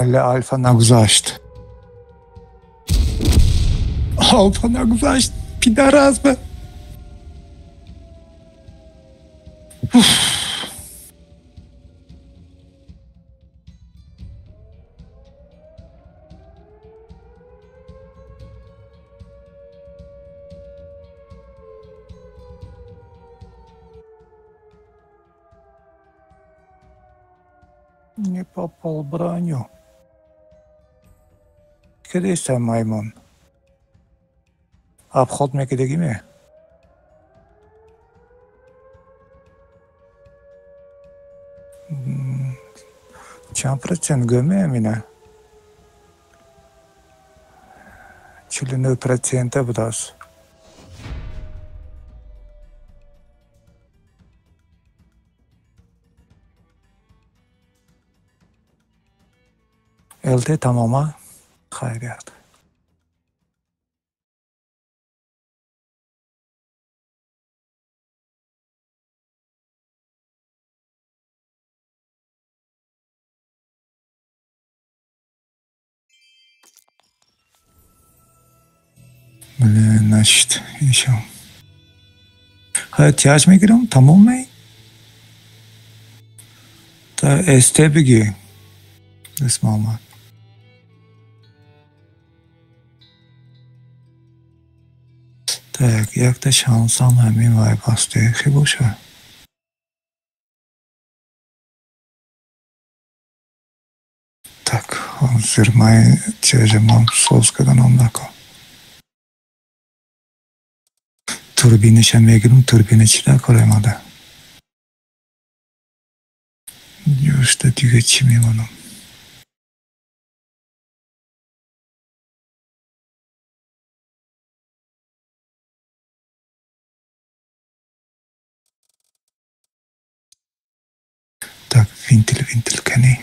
Вале Алфа нагузашт. Алфа нагузашт, пидорас ба. Не попал в броню. Кадеста маймун? Обход мекидагиме? Чанд процент гӯме амина? 49% будааст. ЛТ тамома хайрият. Блин, значит, еще. Хай тяж мегирам, тамом мей? Та СТ бигӣ. Дӯст Муҳаммад. Так, якта шансам ҳамин вай бастехи боша. Так, ҳозир ман тяжамам соз карданам накун. Турбинаша мегирам, турбина чӣ дар кор омада? Ҷӯшта дига чӣ мемонам? Так, винтил, винтил кани.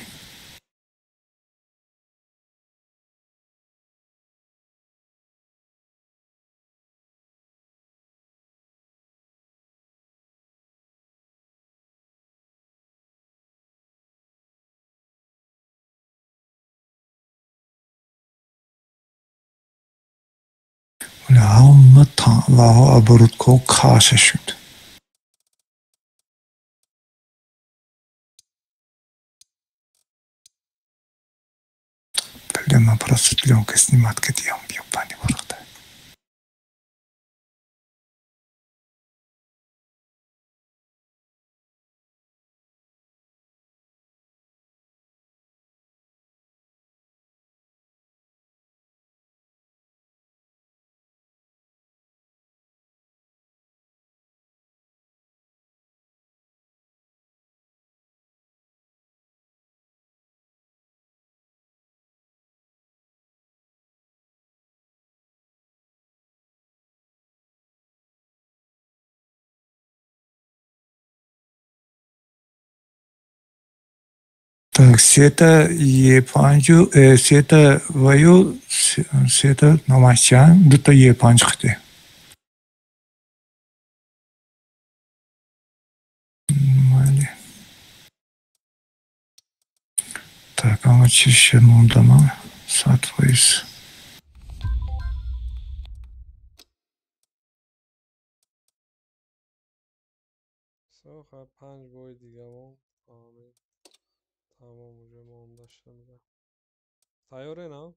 Ҳама ваҳо оборудкаҳо каша шуд. Блин, ман просто пленка снимать кардиам, ёбани в рот. Так, сета Е5, сета ваю, сета номашчан, дута Е5 қити. Майли. Так, ама чише мондама, 100%. Со, панҷ бои дигамо. Амин. Тамом уже монда шуда. Тайёре на?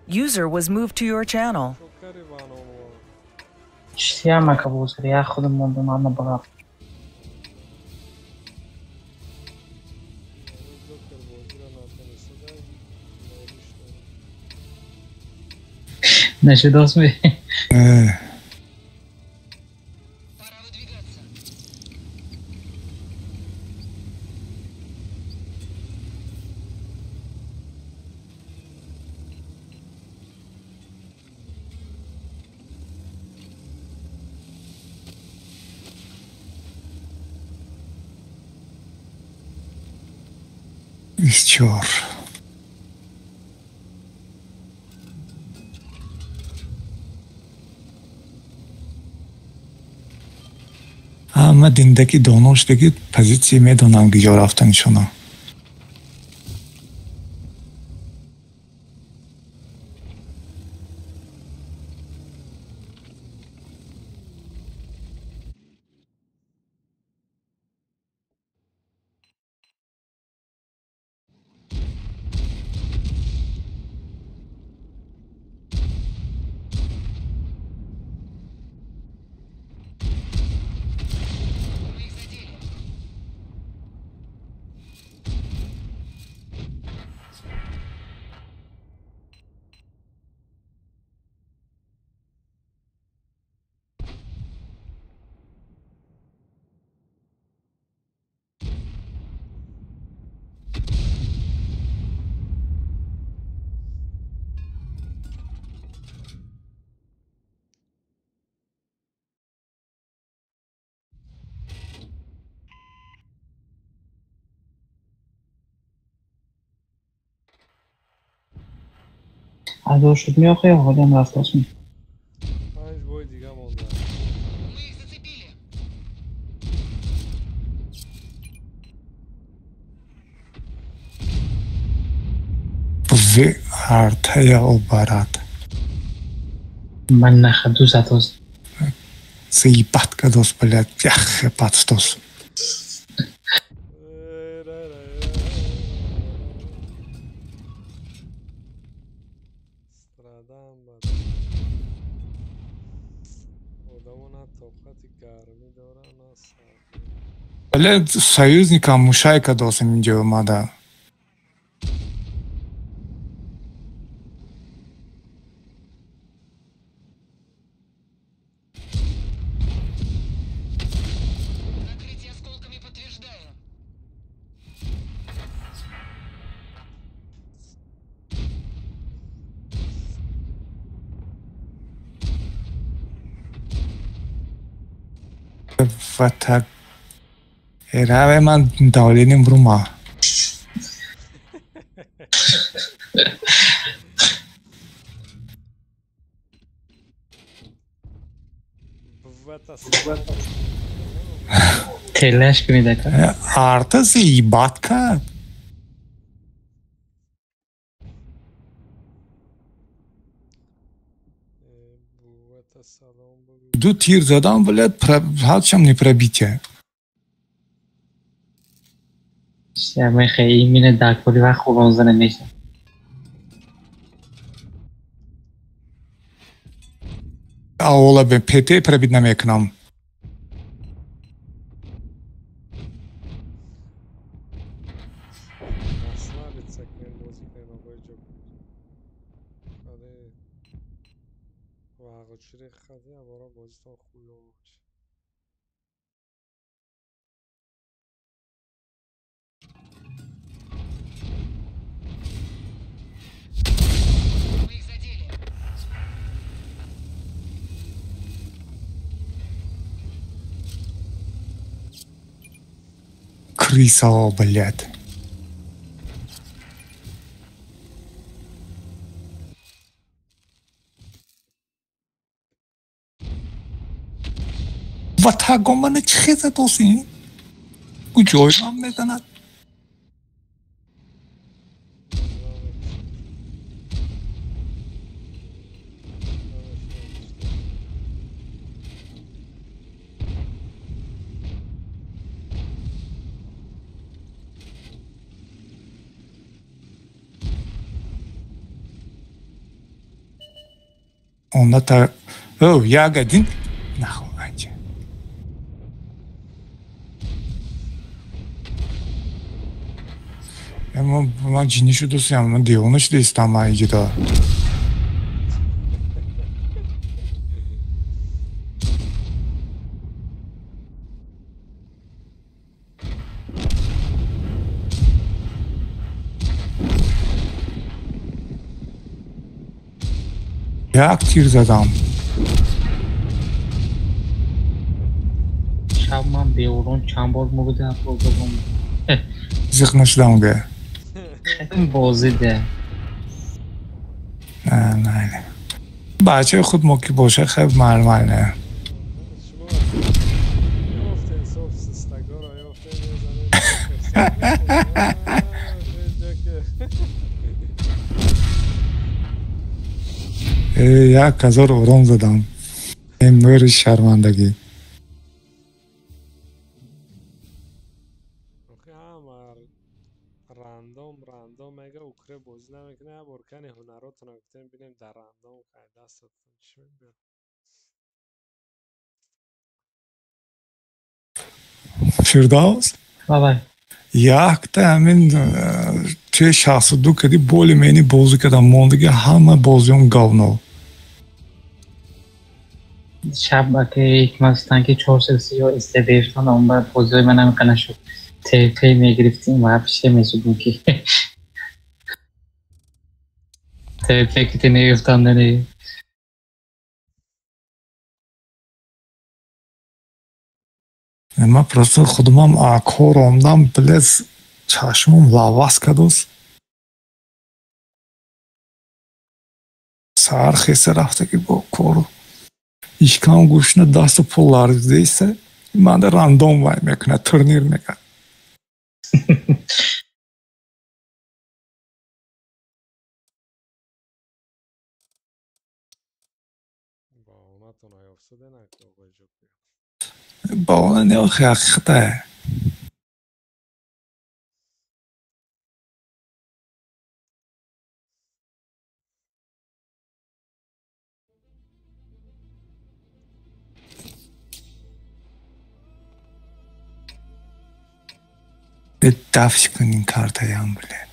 User was moved to your channel. 24. Ама диндаки донош деги позиция медонам гиҷо рафтанишона. عدو شد میاخه یا حالی هم رفت آسون. 5 бой дига монда. Бузи артая обарад. Ман нахаду задоз. Заебать кадос, блядь, ях, пацтос. Блядь, союзникам мушайка досым инҷо омада. Накрытие осколками подтверждаю. Вот Эраве ман давлением брума. Телешки медака. Арта заебатка. Ду тир задам, блядь, ҳачам не пробитие. من خیلی مینه در کلی وقت خوب نمیشه. Аула бе ПТ пробит намекунам. Крыса, блядь. Ватагон мана чӣ задоси? Куҷой ман мезанад? Оната... О, ягодин... Нахуй, анча. Ман ҷинӣ шудосиям, ман девона шудаистам, ман иҷида. Як тир задам. Шаб ман беорон чанд бор мурда афродам. Зиқ нашудам ге. Бозӣ де. Не, не. Бачаи худ мо ки боша хеб нормально. 1000 урон задам. Ин мӯри шармандагӣ. Рандом рандом мега укре бозӣ намекунад, як бор кани ҳунаротона гуфтем бинем дар рандом кай дастатон чӣ мебиёд. Фирдавс? Бабай. Якта ҳамин туи 62 кади боли мени бозӣ кардам, мондиги ҳама бозиём говно. Шаб аки ҳикмат ки 430 ё СТБ-тон он ба бозиҳои ман ҳамин қана шуд. ТП мегирифтим ва пише месудем ки ТП ки ти мегирифтам не. Ман просто худумам кор омдам, блез чашмом лавас кардост. Саҳар хеса рафта ки бо кору ишкам гӯшна дасту пол ларзидаиста, манда рандом вай мекунад, турнир мекунад. Баона не охи ҳақиқатае. Дафш кун ин картаям, блин.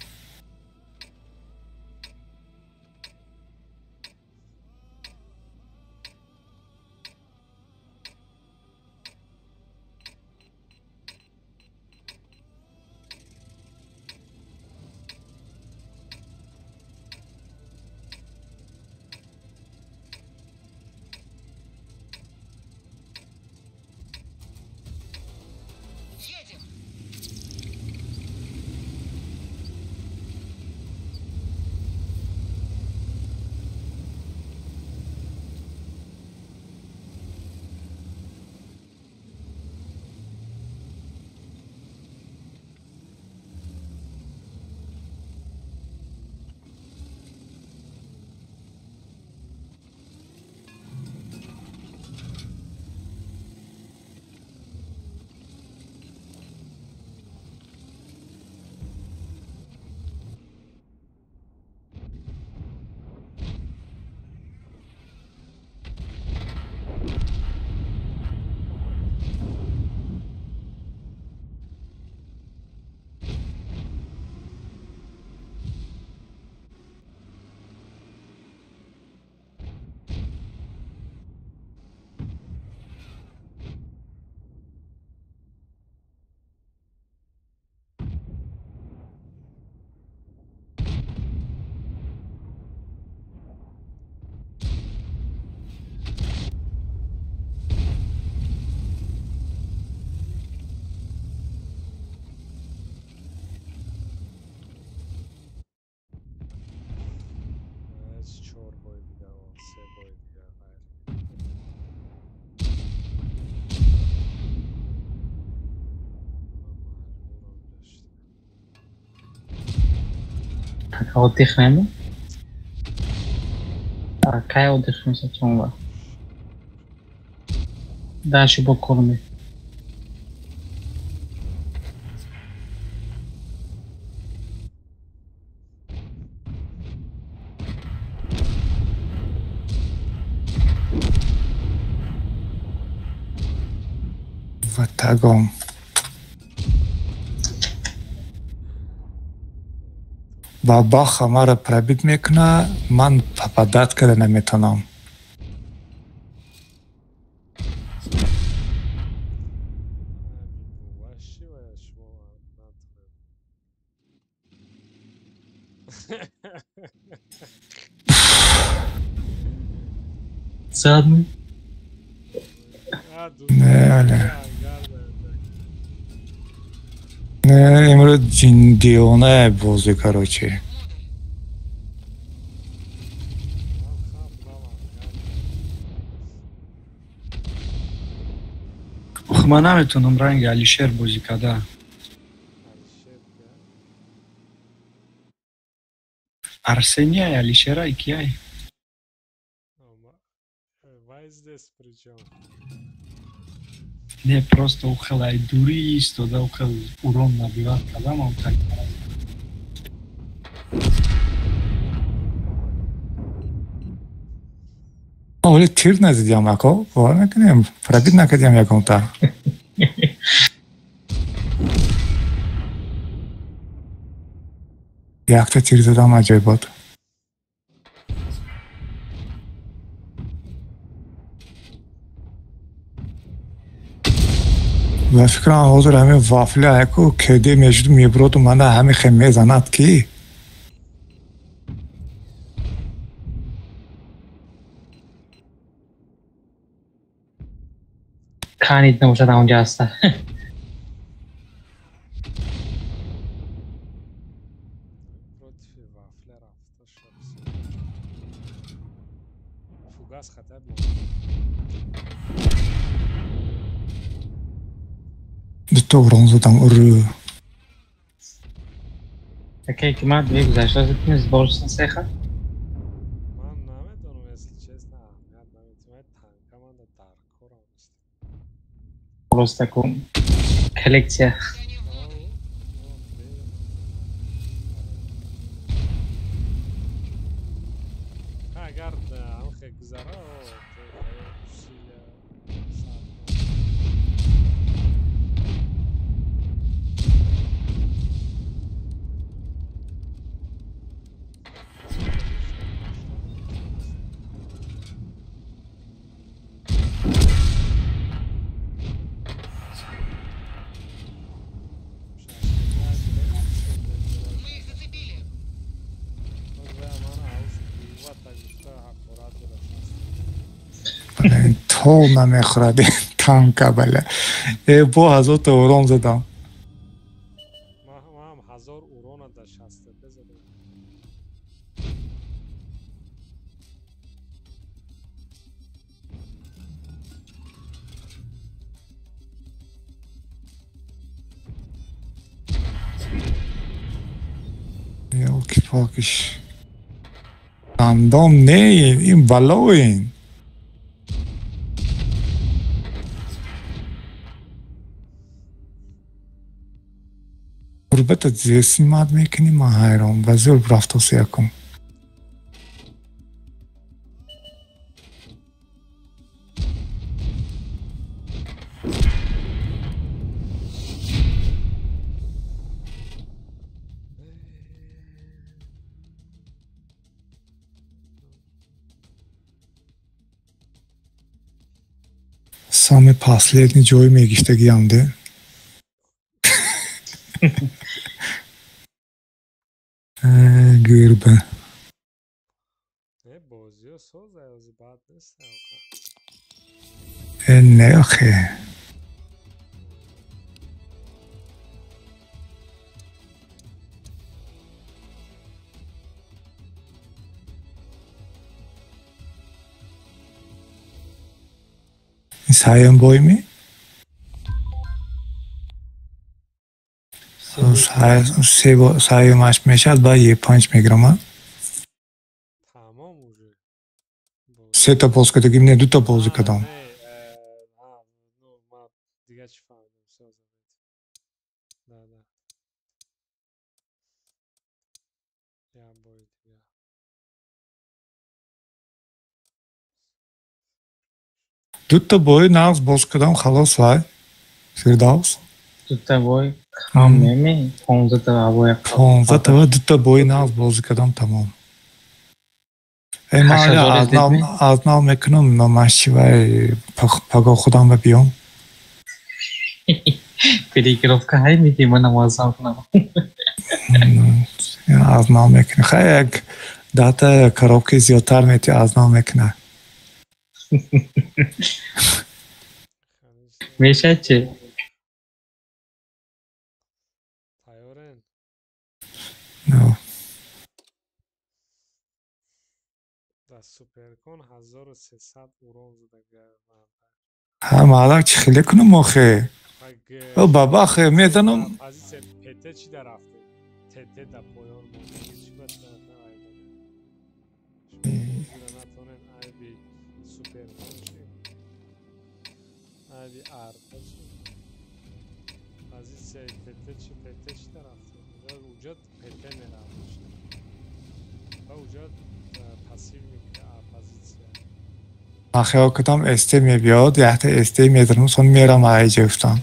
Отдых нема? А кай отдых мисля това? Дальше бо корми. Ватагом. Бабаха маро пробит мекуна, ман попадать карда наметавонам. Задний. Не, не. Не, имрӯз ҷиндиёна бозӣ, короче. Ох, ман наметавонам ранги Алишер бозӣ карда. Арсения Алишера икияй. Вай здесь при чём? Не, просто ухел ай дурӣ истода, ухел урон набиват кардам, ам так. Оли тир назидям, ако, бовар накунем, пробит накардям ягонта. Якта тир задам, аҷоибот. Ва фикрам ҳозир ҳамин вафля яку кеде мешуд мебуроду мана ҳамин хе мезанад ки. Канид набошад ҳамонҷо ҳаста. Против вафля рафта шуд. Фугас хата бо. Дуто урон задам, уру. Окей, ки ман дуи гузашта зудтим сборчен сеха. Ман намедонам, если честно, аҳамият наметиҳам. Танка ман дар корам нест. Просто ку коллекция. Агар ҳамхе гузара, усилия сарф. Мы их зацепили. То намехӯрад танка, бале. Э, бо ҳазорта урон задам. Ман 1000 урона дар 60 задам. Ёлки-палкиш. Рандом не ин, ин балоин. Ғурбата зесимат мекунӣ, ман ҳайрон. Ба зӯр рафтоси якум. Самый последний ҷой мегиштагиам де. Гирба. Не, бозиё соза, ози бад нест. Э, не, охе. Саем бойми? Саемаш мешавад, баъд Е5 мегирам. Тамом уже. Сета боз кардагим, не, дута бозӣ кардам. Дига чӣ фаҳмидам, соза. Да, да. Як бори дига. Дута бои нағз боз кардам, халос вай. Фирдавс. Дута бой кам неми, 15 та бой. 15 та дута бои нағз бозӣ кардам, тамом. Э, ман аз нав мекунам, номаш чи вай, паго худам ба биём. Переигровка ҳай медиҳӣ, манам аз нав кунам. Аз нав мекунӣ. Хай як 10та коробки зиёдтар метиҳ, аз нав мекуна. Мешавад чи? Суперкон 1300 урон зада. Ҳа, маълак чӣ хеле кунам охе? О баба хе мезанам. Позиция ПТ чӣ да рафте? ТТ да поён монда. Чӣ ба натонен айби суперкон чӣ? Айби арта чӣ? Позицияи ПТ чӣ? ПТ чӣ да рафте? Уҷа ПТ мерафт. Ва уҷа пассивник позиция. Ман хиёл кардам СТ мебиёд, якта СТ медарам, сон мерам айҷа гуфтам.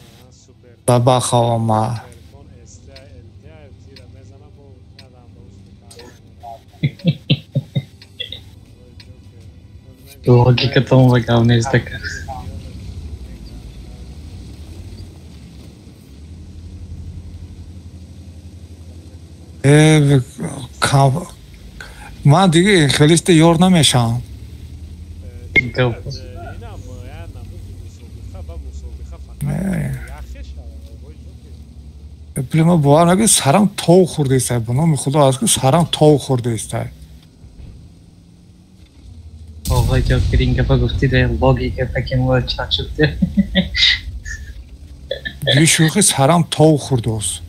Баба хавама. Логиката му гав нест така. Э, ман дига хелиста ёр намешавам. Блин, ман бовар накунед, сарам тов хӯрдаистай. Ба номи Худо аз ки сарам тов хӯрдаистай. Оғои Ҷокир, ин гапа гуфтӣ, логика пакемура чақ шуд. Бишӯхи сарам тов хӯрдааст.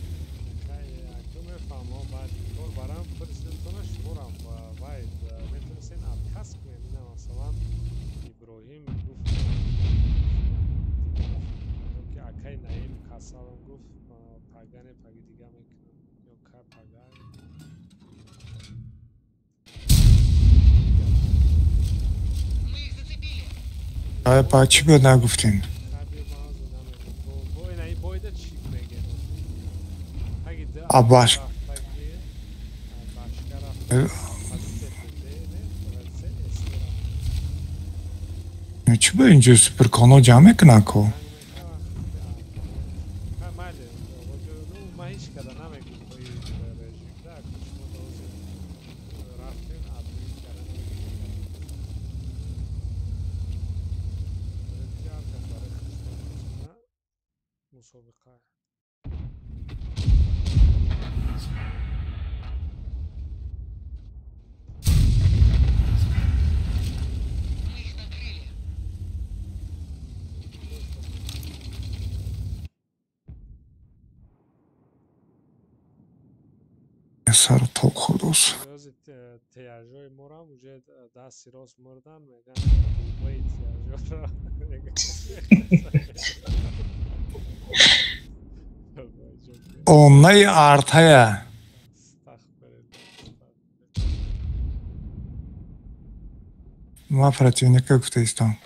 Ба чӣ биёд нагуфтем? Абаш. Чӣ ба инҷо суперконо ҷамъ мекунанд ко? Сару тоб хӯрдааст. Тияжои морам уже дасти рост мурдан, меган дубаи тияжоро. Оннаи артая. Ман противника гуфтаистам.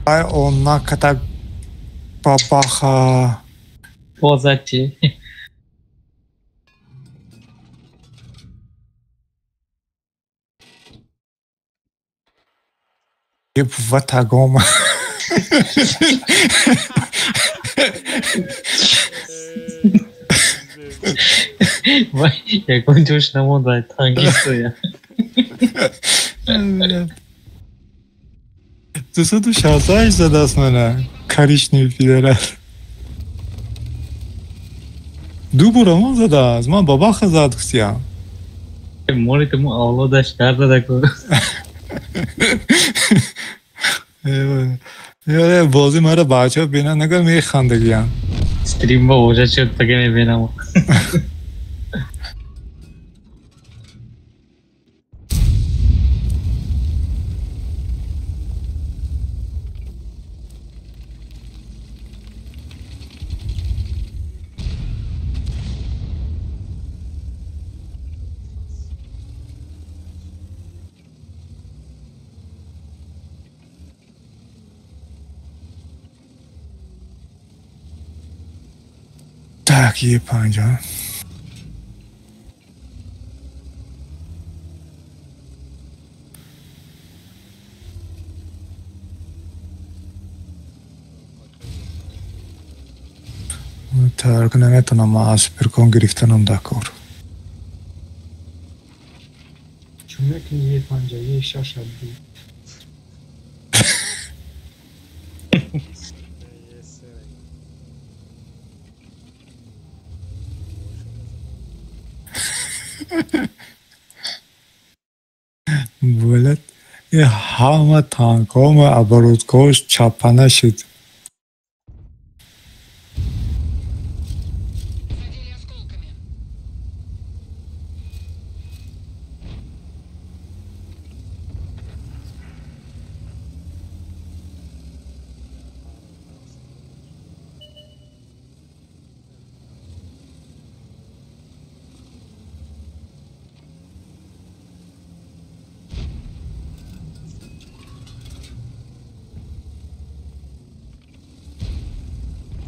Ай, онна ката бабаха. Позати. Еб ватагома. Ягон ҷош намонда, тангисоя. 268 задааст мана. Коричневый пидорас. Ду бора ман задааст. Ман бабаха зад гуфтиям. Моли ту авлодаш карда ку. Ёре бозӣ мара бачаҳо бинанд, нагар механдагиям. Стрим ба бошад шуд, таге мебинам. Так, Е50. Тайёр наметавонам, ман аз суперкон гирифтанам дар кор. Чун мекунӣ е панҷа, е шаша ду. Е се. Блядь, и ҳама танкҳома оборудкош чаппана шуд. Задели осколками.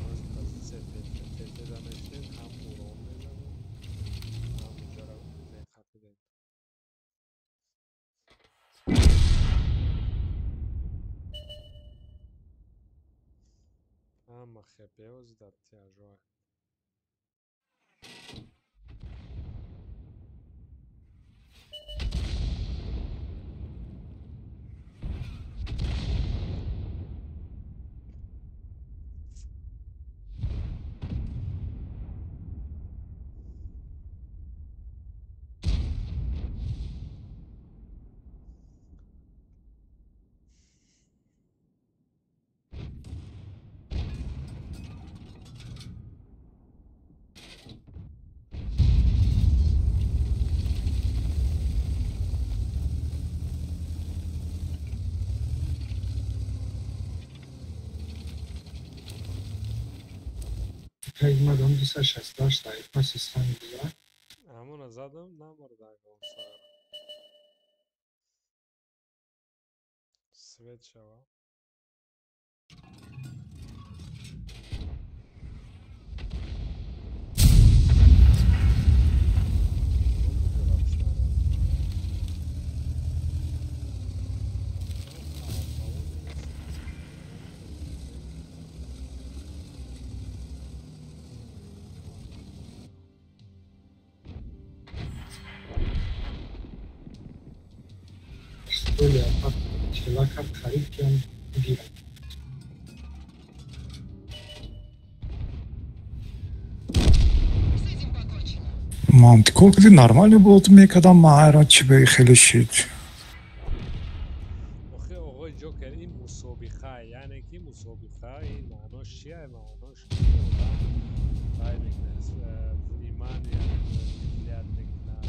Боз позитсия ПТ мешидем, ҳам урон мезанем, ҳам уҷаро меқапидем. Ҳама хепеоз дар тяжоа. Омадам 268 паси санг зад. Ҳамона задам, намурда гонсар. Свет шава. Столи апа тела кард харид киам гирам. С этим покончено. Мам, ти колко ти нормально было мекардам, ман ҳайрон чӣ ба хеле шид. Охи оғои Ҷокер, ин мусобиқа, яъне ки мусобиқа ин маънош чия? Маънош ки одам вай мекунад, внимание уделять мекунад,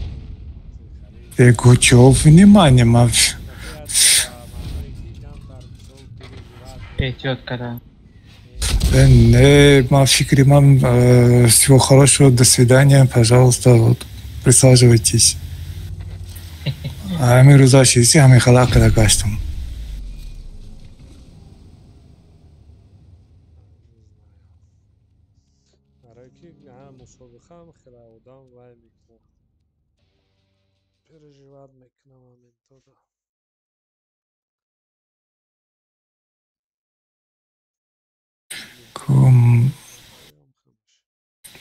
харид. Эго чё внимание, ма Маъное ки камтар мисол переживать. Эҳтиёт кардам. Не, ма фикри ман, всего хорошего, до свидания, пожалуйста, вот, присаживайтесь. Ҳамин рӯза шиси ҳамин хела када гаштам. Не знаю. Барое ки мусобиқаам хеле одам вай мекунад. Переживать мекунам моментода. Кум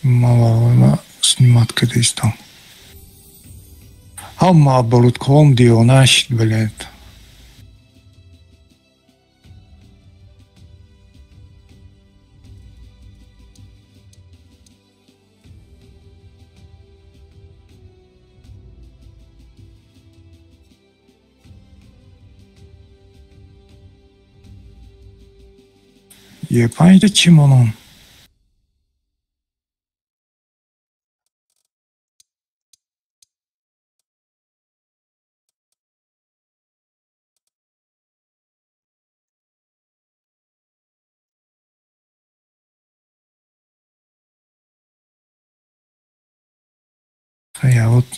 мама снимать када истам. Ҳама оборудком девона шид, блядь. Е панҷда чӣ монам? Я вот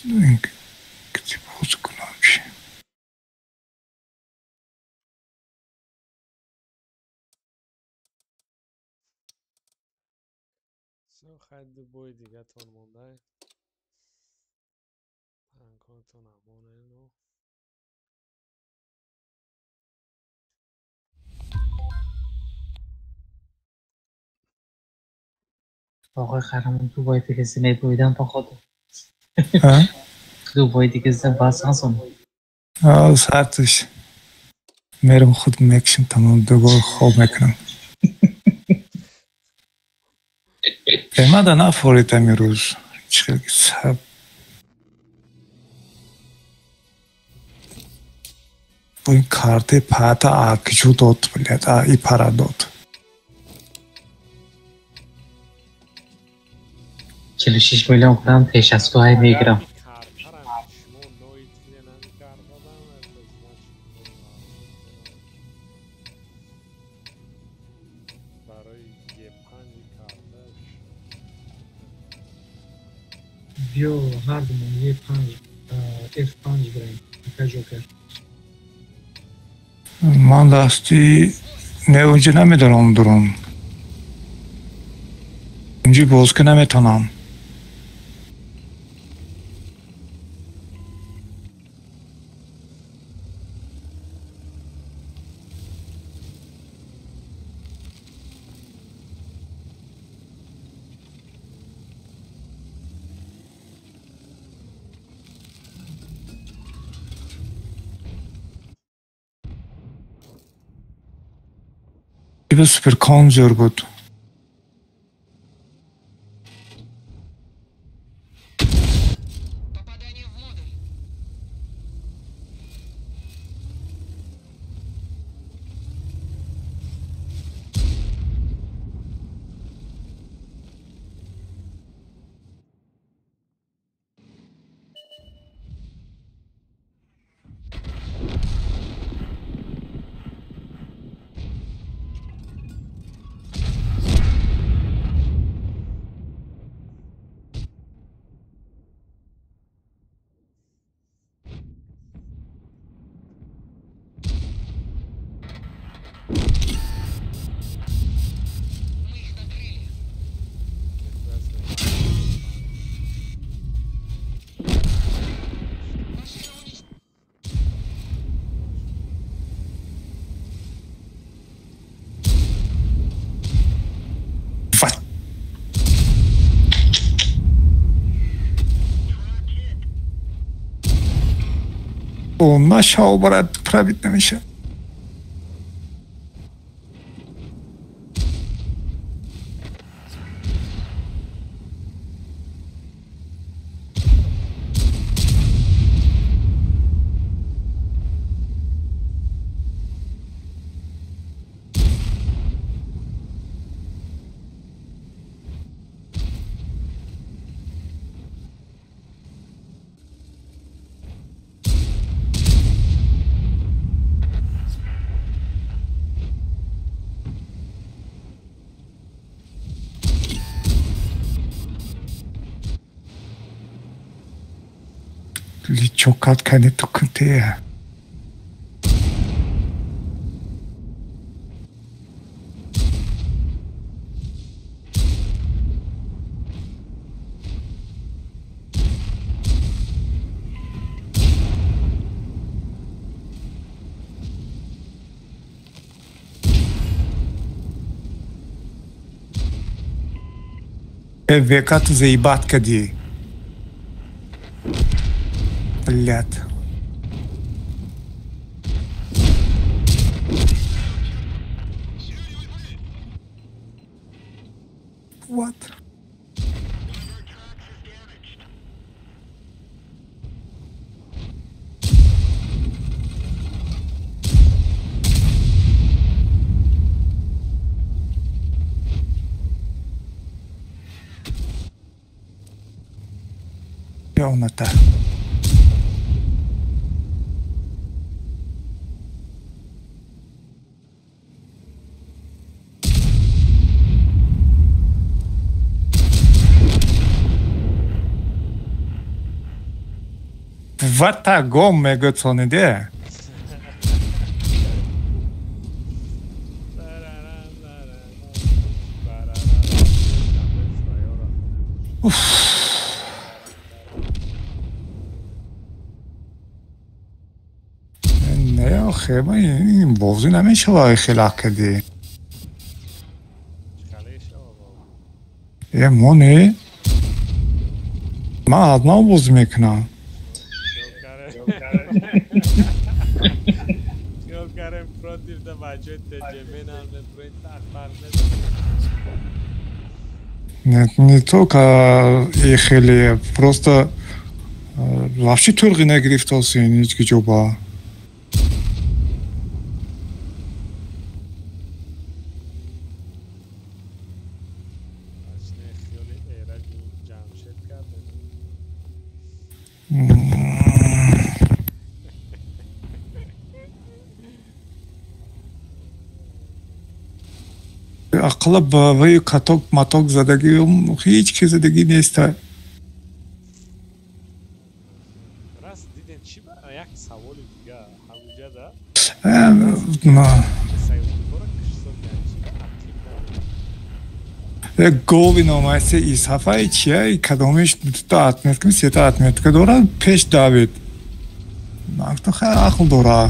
боз кунам чӣ? Всё, хайр, ду бои дигатон мондай. Танкотон амонену. Оғои қаҳрамон, ду бои дига мебоидан походу. Ду бои дига бас ҳасон. Сартиш. Мерам худ мекшим, тамом, ду бор хоб мекунам. Эмада нафорид ами рӯз. Чӣ хел бо ин картаи паята акҷу дод, блядь, а и пара дод. 46 миллион кунам Т62 мегирам. Биё ҳардумон Е5 F5 бираем. Ака Ҷокер. Ман дасти не унҷа намедорам дурун. Унҷи бозка наметонам. Суперкон зӯр буд. Нашав брат пробить намеша. Lichok hat keine Tukente. Векат заебат кади. Блядь. What? Ёната. Ватагом мегӯцониде. Не, охе, ин бозӣ намешава хелак кардӣ. Мо не. Ман аз нав бозӣ мекунам. Не только и хеле, просто вообще турғи нагирифтосин ҳеҷ ки ҷоба. Ақла ба вай каток маток задагӣ ҳеҷ ки задагӣ неста. Раст дидем чӣ ба як саволи дига ҳамуҷада? Гови номаси исафаи чия кадомиш дута отметка сета отметка дорад пеш давид. Накто хай ақл дора.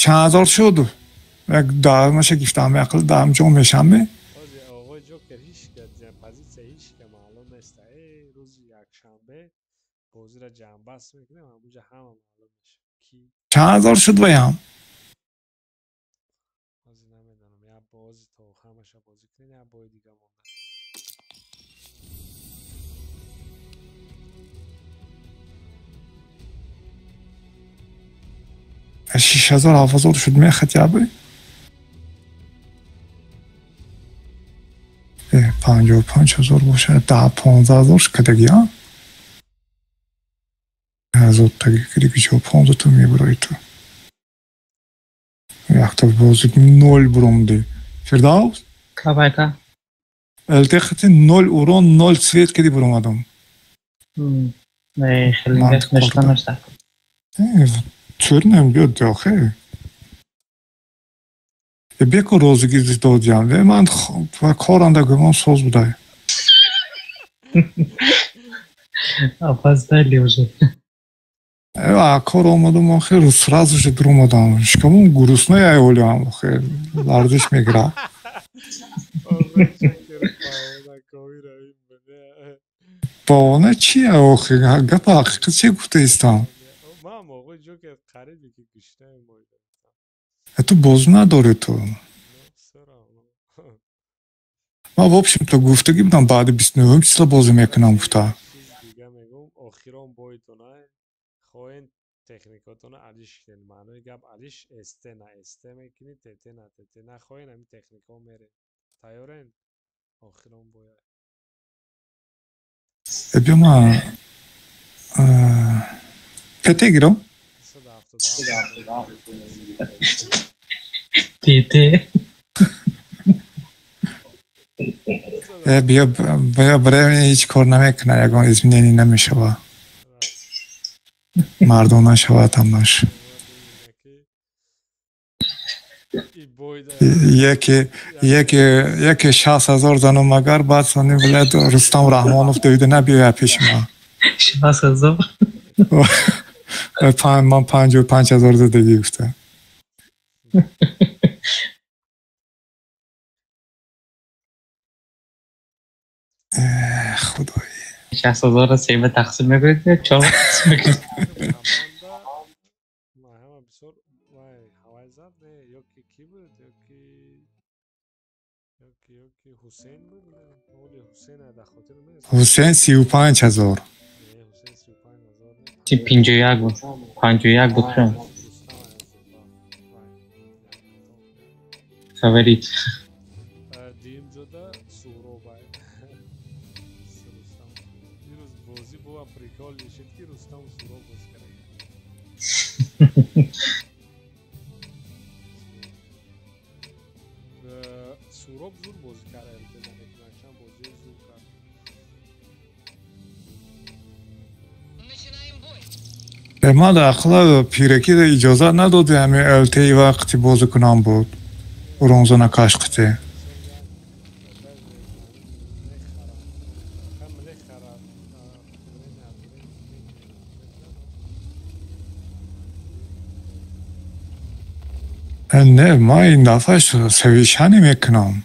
Чанд ҳазор шуд? Як даҳмаша гифтам, ақл даҳм ҷо мешаме? Оғои Ҷокер ҳеҷ ка позитсия ҳеҷ ка маълум нест. Рӯзи якшанбе бозиро ҷамъбаст мекунем, ҳамунҷа ҳама маълум мешавад. Ки чанд ҳазор шуд ваям? Ҳозир намедонам, як бози то ҳамаша бозӣ кунем, як бои дига монда. 6000 7000 шуд ме хотя бы? 55 000 бошад, 10 15 000 шукадаги, а? Ҳазортаги киди ҷо 15 то мебурои ту. Якта бози ноль буромди. Фирдавс? Кабайка. Элтехати ноль урон, ноль цвет киди буромадам. Не, хеле нешта нешта. Чӯр намебиёд охе. Беко розигӣ додиям. Ве ман коранда гумон соз будай. Опоздали уже. Кор омадам охе, сразу же дуромадам. Шикамон гурусна яй олиам охе, ларзиш мегира. Баона чи охе, гапа ҳақиқат чи гуфта истам? Ту бозӣ надорӣ ту. Ман в общем-то гуфтагӣ будам баъди 29 числа бозӣ мекунам гуфта. Дига мегӯм охирон боитона хоҳен техникатона алиш кунед. Маънои гап алиш СТ на СТ мекунӣ, ТТ на ТТ. Нахоҳен ҳамин техникаҳо мерем. Тайёрен? Охирон бояд. Биё ман ТТ гирам? ТТ. Биё бирем, ҳеҷ кор намекунад, ягон изменение намешавад. Мардона шавад ҳамаш. Яке 60 000 занум агар баъд сони блядь Рустам Раҳмонов давида набиёяд пеши ман. 60 000? Ман 55 000 задагӣ гуфта. Худои. 60 000-ро се ба тақсим мекунед ё чор тақсим мекунед? Ҳама бисёр вай ҳавай зад не ёки ки буд ёки Ҳусейн буд, оли Ҳусейн дар хотир нест. Ҳусейн 35 000. Не, Ҳусейн 35 000 не. 51 буд. 51 буд. Фаворит. Дуюм ҷода Суҳробай. Рустам. Дирӯз бозӣ бува прикол мешид ки Рустам Суҳроб боз карда. Суҳроб зур бозӣ кард, чанд бозиҳо зур кард. Начинаем бой. Ма дар ақла пираки иҷозат надоди ҳами ЛТ вақти бозӣ кунам буд. Уронзона кашқите. Не, ма ин дафъа совещание мекунам.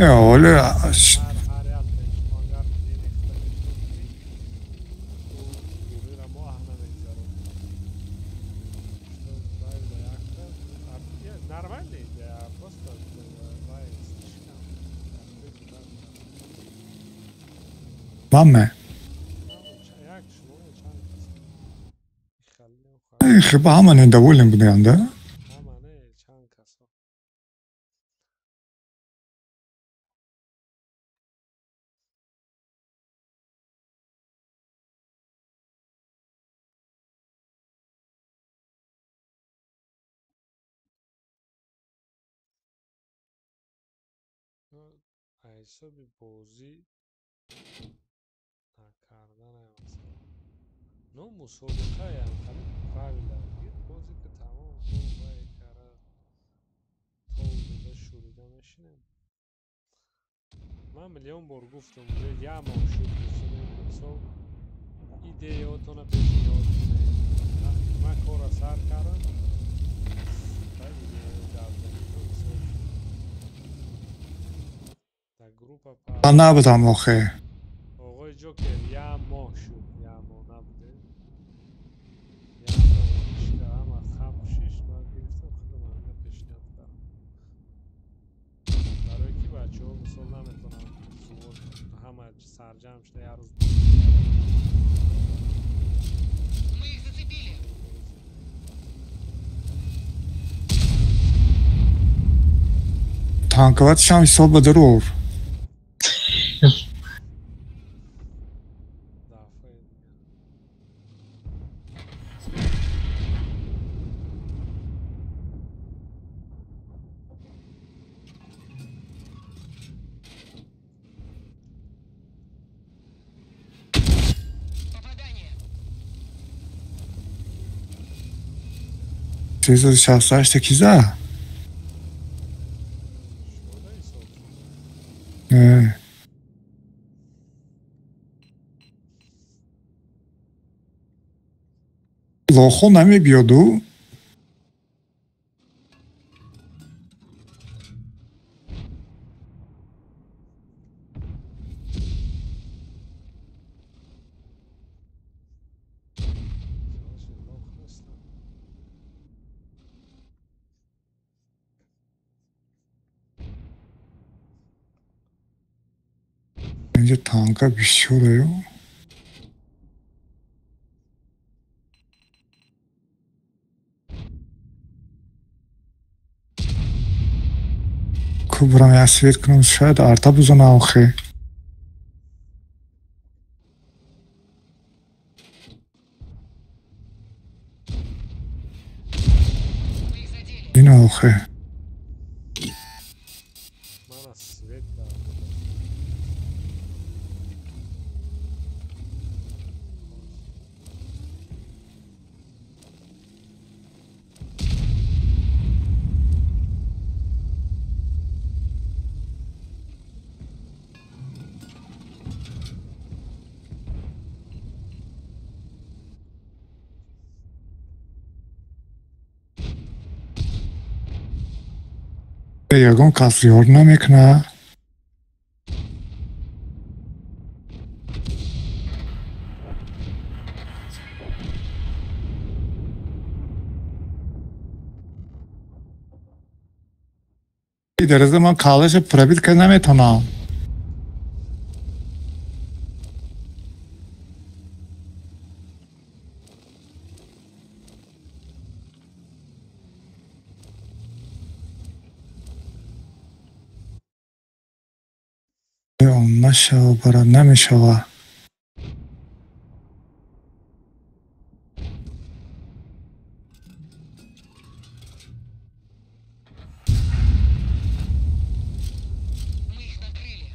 Оле маме. Хиба ҳама недоволен буданд, да? Ҳисоби бозӣ накарданам но мусобиқаям ҳамин правила бозе ки тамом вай кара тол дода шурида мешинем. Ман миллион бор гуфтам, як моҳ шуд гуфтам, мисол идеяотона пешниҳод кунед. Вақте ман корро сар кардам, дар группа ман набудам охе. Оғои Ҷокер, як моҳ шуд, як моҳ набуде. Як моҳ шуда, ҳама хам шиш, ман гирифтам худам ҳамина пешниҳод кардам. Барои ки бачаҳо мисол наметавонанд зуд ҳама сарҷамъ шуда як рӯз. Мы их зацепили. Танковатшам ҳисоб ба дарор. Чизо шасташта киза? Лохо намебиёду? Инҷа танка бисёраю. Ку бурам як свет кунам, шояд арта бузана охе. Ина охе. Ягон кас ёр намекунад? Дараза ман калаша пробит карда наметавонам. Нашава бара намешава. Мы их накрыли.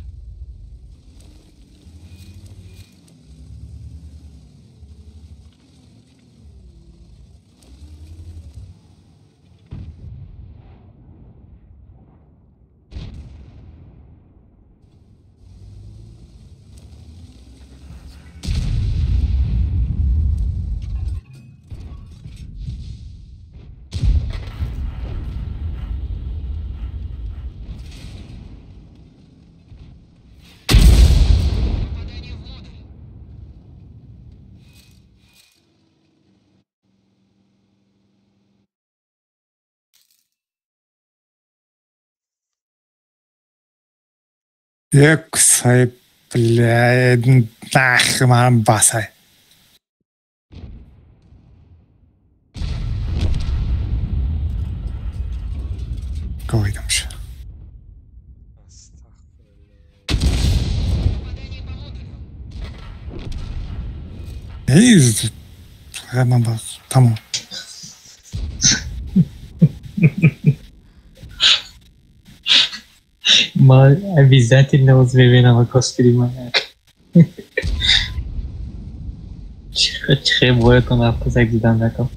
Як сай, бля, нах, ман басай. Говидамша. Эй, ман бас, тамом. Ма обязательно вот мебинам костири ман. Чихе боятон рафта дидан накам.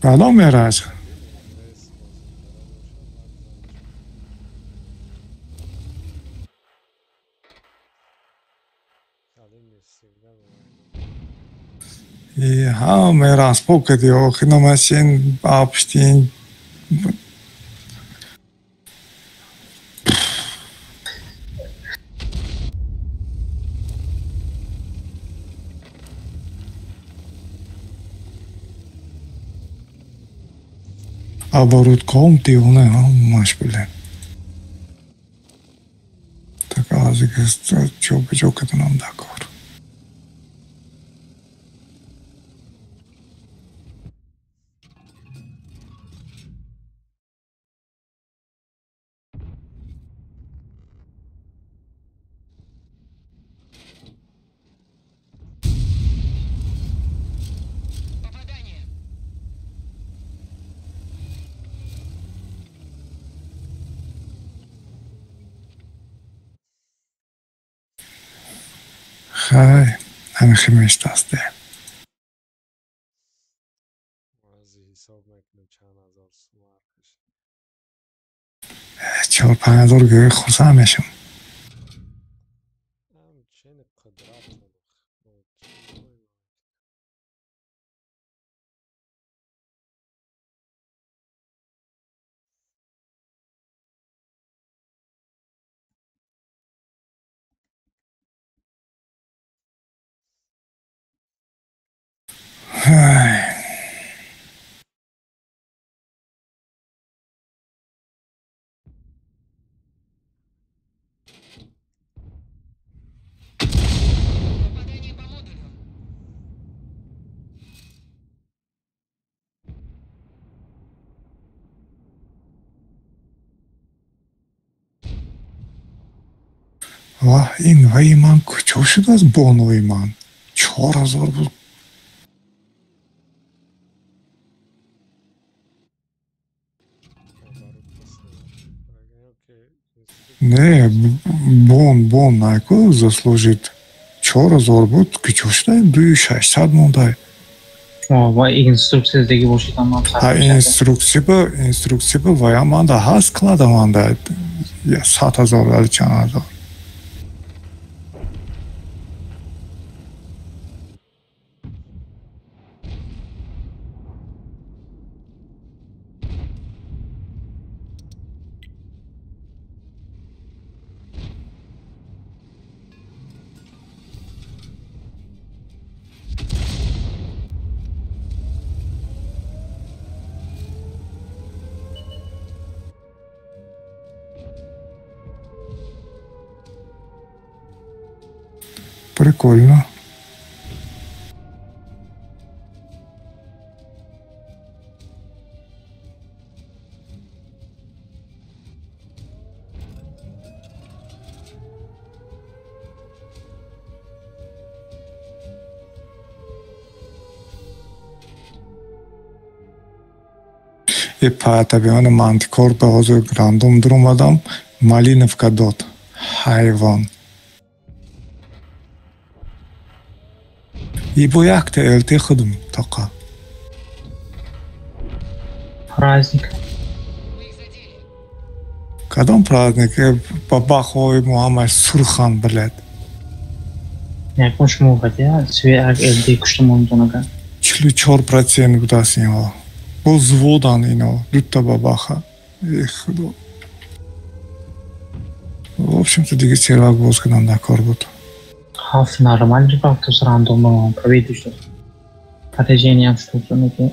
Кадом мераш? Ҳа, мераспо кади, охи номашин апштин. Оборудком девона ҳамаш биле. Так азига ҷобаҷо карданам дар кор. Хай, ҳамихи мештасте. 4-5 ҳазор гӯё хурсанд мешам. Ва ин ваи ман куҷо шудааст, бонуи ман? 4000 буд. Не, бон наку заслужит. 4000 буд, куҷо шуда? 2600 мондай. Ва инструкция деги бошид ам. Ҳа, инструкция ба вая манда ҳаст, клада манда. 100 000 вали чанд ҳазор. Прикольно. И паатабиёни мантикор ба ҳозир рандом дуромадам, Малиновка дод. Ҳайвон. И бо якта ЛТ худм тоқа. Праздник. Кадом праздник? Бабахҳои мо ҳамаш сурхан, блядь. Якун шумо бадя, суи ак ЛТ кушта мондонага. 44% будааст инҳо. Бо взводан ино, дута бабаха. Э худо. В общем-то, дига сервак боз кардам дар кор буд. Ҳафт нормально рафтус рандомно победу шуд. Поражением шуд ки.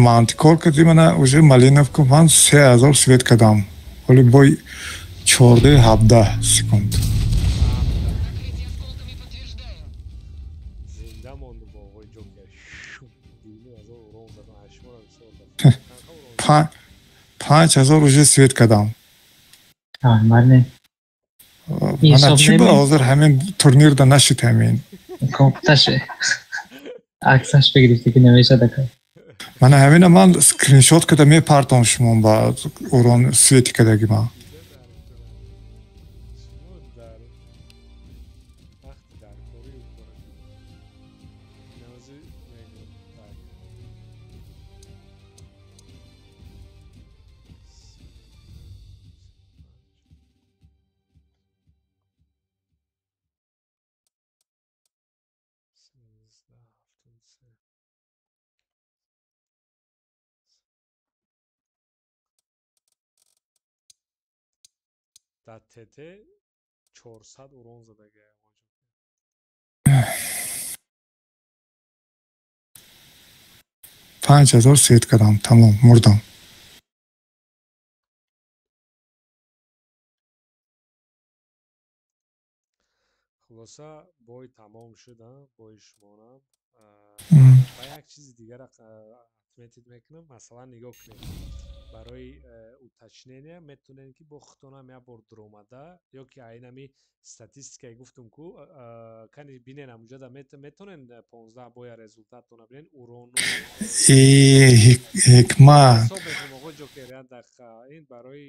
Мантикор кади мана уже Малиновка ман 3000 свет кадам. Оли бой 14-17 секунд. 5000 уже свет кадам. Нормально. Мана чӣ ба ҳозир ҳамин турнирда нашид ҳамин. Компюташ аксаш бигирифти ки намешад ака. Мана ҳамина ман скриншот када мепартом шумо ба урон свети кадаги ман. Дар ТТ 400 урон задага. 5000 свет кадам, тамом, мурдам. Хулоса бой тамом шуд, бои шумонам. Ба як чизи дигара отметить мекунам, масалан нигоҳ кунед. Барои уточнения метавонед ки бо худтонам як бор дуромада ё ки айнами статистикае гуфтум ку кани бинен амуҷода метавонен 15 боя результаттона бинен урону ҳикмат ҳисоб мекунем оғо ҷокер як дақиқа ин барои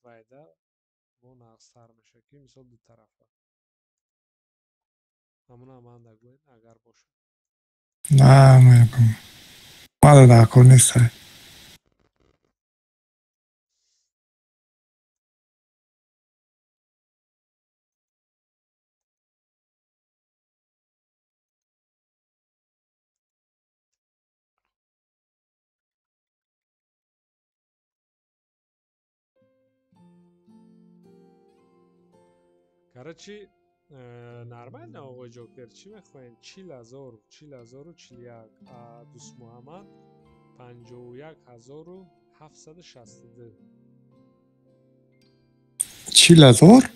вайда бо нағзтар мешавад ки мисол ду тарафа ҳамона ман дагӯед агар бошад. На мекунам. Мада дар кор нестай. Короче, нормально оғои ҷокер чӣ мехоҳем? 40 000, 40 041, а Дӯстмуҳаммад 51 762. 40 000? 40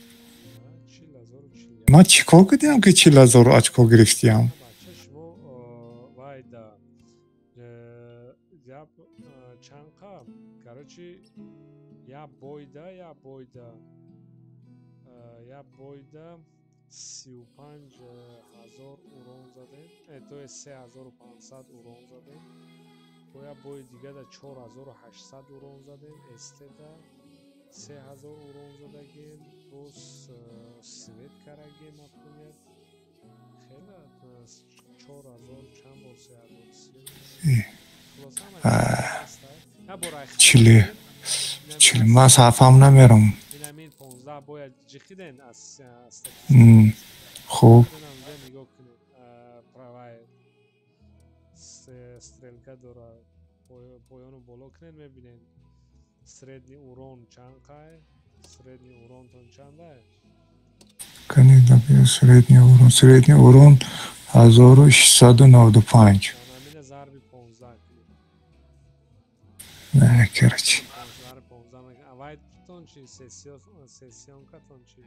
041. Ман чӣ кор кардиам ки 40 000 очко гирифтиам? Бача шумо вайда я чанқа короче я бойда я бойда я бойда 35 000 урон задем, то есть 3500 урон задем. Бо як бои дигада 4800 урон задем, эстеда 3000 урон задагем, боз свет карагем, например. Хеле 4000 чанд бор 3000 свет. Чили чили ман сафам намерам. Инамин 15 бояд ҷихиден аз Хуб. Нигоҳ кунед, правая стрелка дора, поёну боло кунед, мебинед средний урон чанд қай, средний уронтон чандай? Кани средний урон, средний урон 1695. Амина зарби 15 кунед. Не, короче. Зарби 15 авайтон чи сессионкатон чи?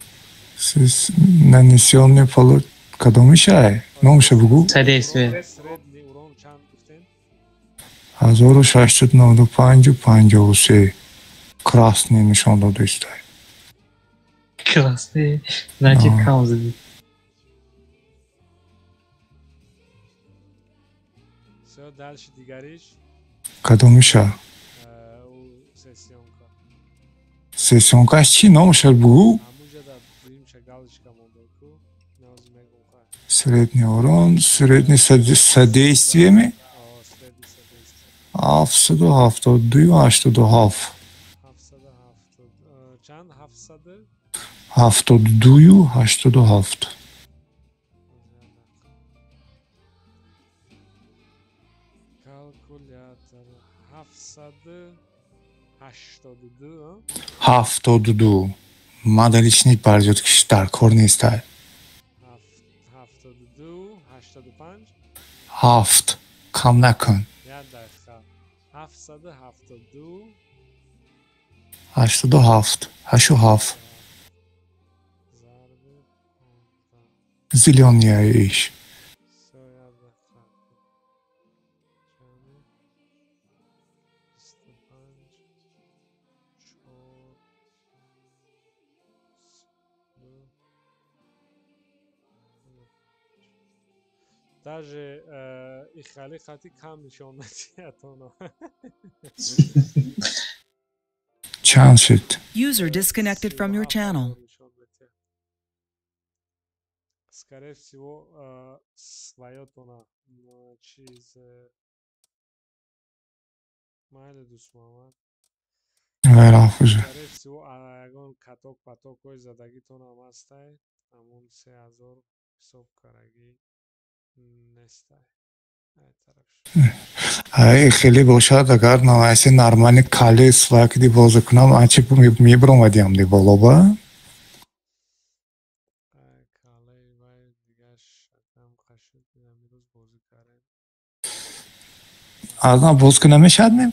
Нанесённый полу кадомишай? Номша бугу? Содействие. Средний урон чанд гуфтем? 1695 53 красный нишон дода истай. Красный, значит, кам задид. Всё, дальше дигариш. Кадомиша? Сессионка. Сесионкаш чӣ номашад бугӯ? Средний урон, средний содействие ми? 772,87. 72,87. Калкулятор 782. 72. Ман дар ҳеч барзиёд киш дар кор нестай. 72, 85. Ҳафт. Кам накун. Як дақиқа. 772. 87. 87. Зелёный иш. Даже ихали хати кам нишон медиҳад оно. Чанд шуд? User disconnected from your channel. Скорее всего, своётона чиз майли Дӯстмуҳаммад. Вай рафт уже. Скорее всего, ягон каток патокҳои задагитонам ҳастай, ҳамун 3000 ҳисоб карагӣ нестай. Ай тарафш. Ай, хеле бошад, агар наваси нормальный кали свайкди бозӣ кунам, анчи мебиромадиам ди боло ба? Ай, калаи вай дигаш акам қашид, амирӯз бозӣ кардем. Аз нав боз кунам мешавад ме?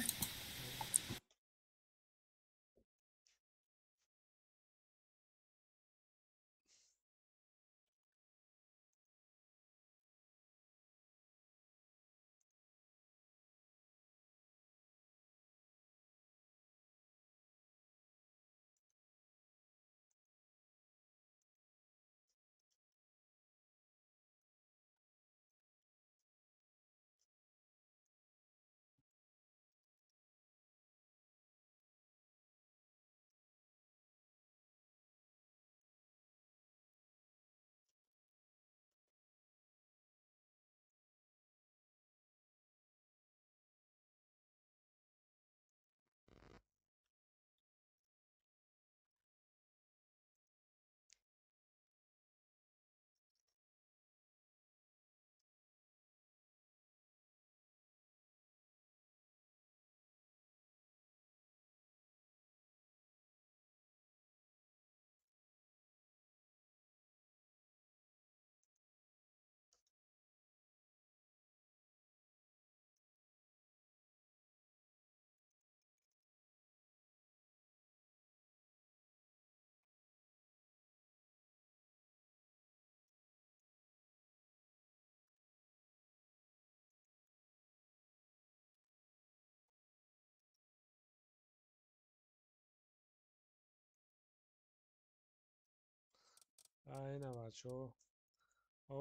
Айна, бачаҳо.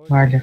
Майли.